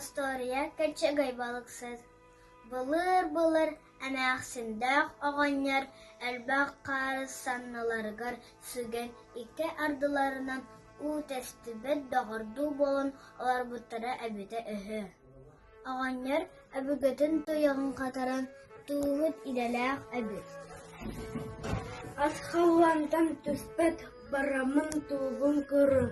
Остуоруйа кэччэгэй балыксыт Былыыр-былыр эмээхсиндээх оҕонньор элбэх хаары санныларыгар сүгэн икки ардыларынан уу тэстибэт доҕордуу буолан олорбуттара эбитэ үһү. Оҕонньор өбүгэтин туйаҕын хатаран тууһут идэлээх эбит. Ас халлаантан түспэт, бараммын туубун көрө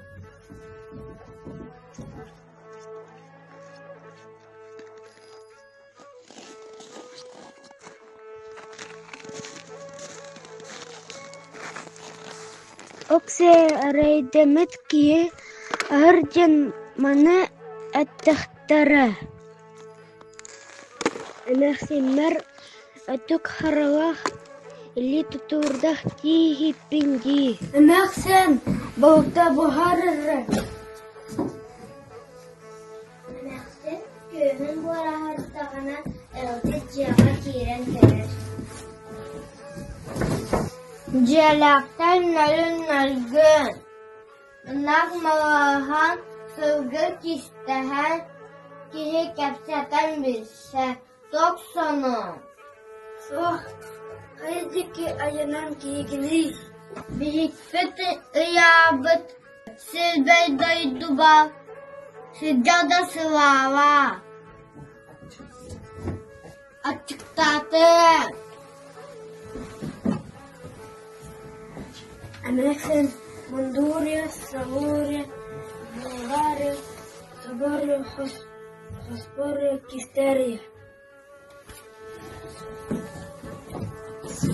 Ок-сиэ эрэйдэммит киһи аһыыр диэн маны эттэхтэрэ Эмээхсиммэр өтүк харалаах, илии тутуурдаах тииһиппин дии Эмээхсин, балыкта буһар эрэ Эмээхсин күөһүн буораһырдаҕына ыалдьыт дьиэҕэ киирэн кэлэр Дьиэлээхтэр нөрүн-нөргүн, ынах маҕаһан, сылгы кистэһэн, киһи кэпсэтэн билсэр, туох сонун Суох, хайа диэки айанан киһигиний Биһикпит ыйаабыт силбэй дойдуга сылдьар да сылаала Аччыктаатым Эмээхсин мундуруйа, собуоруйа, буолаары, соборуйа, хоспоруйа, кистээриэ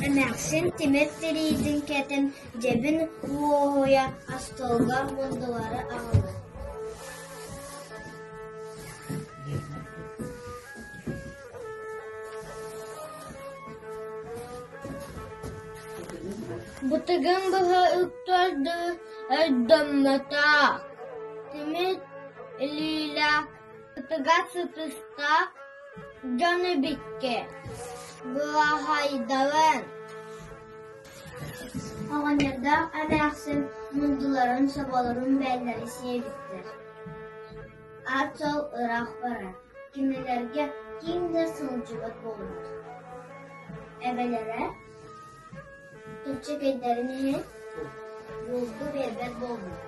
Эмээхсин тимир тириитин кэтэн дьэбин уоһуйа остуолга мундулары аҕалар Бытыгын быһа үктэрдэ өйдөммөтөх, тимир илиилээх ытыга сытыстаах дьон эбиккэ былаһайдарын Оҕонньордоох эмээхсин мундуларын, соболорун бэйэлэрэ сиэбиттэр Аат-суол ыраах барар, кинилэргэ ким да сылдьыбат буолбут. Эбэлэрэ кэччэгэйдэрин иһин булду биэрбэт буолбут.